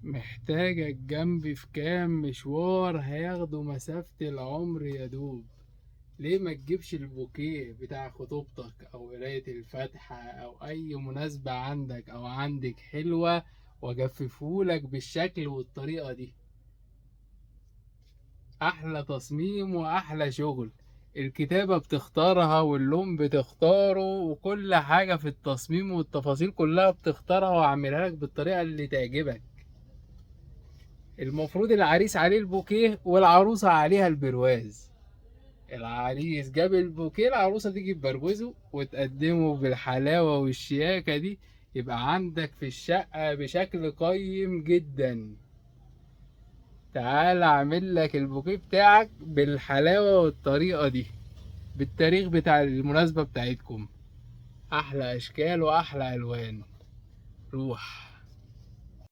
محتاجك جنبي في كام مشوار هياخدوا مسافة العمر يا دوب. ليه ما تجيبش البوكيه بتاع خطوبتك او قراية الفاتحة او اي مناسبة عندك او عندك حلوة، واجففهولك بالشكل والطريقة دي. احلى تصميم واحلى شغل، الكتابة بتختارها واللون بتختاره وكل حاجة في التصميم والتفاصيل كلها بتختارها، واعملها لك بالطريقة اللي تعجبك. المفروض العريس عليه البوكيه والعروسة عليها البرواز. العريس جاب البوكيه، العروسة تيجي تبروزه وتقدمه بالحلاوة والشياكة دي، يبقى عندك في الشقة بشكل قيم جدا. تعال اعمل لك البوكيه بتاعك بالحلاوة والطريقة دي، بالتاريخ بتاع المناسبة بتاعتكم. احلى اشكال واحلى الوان. روح.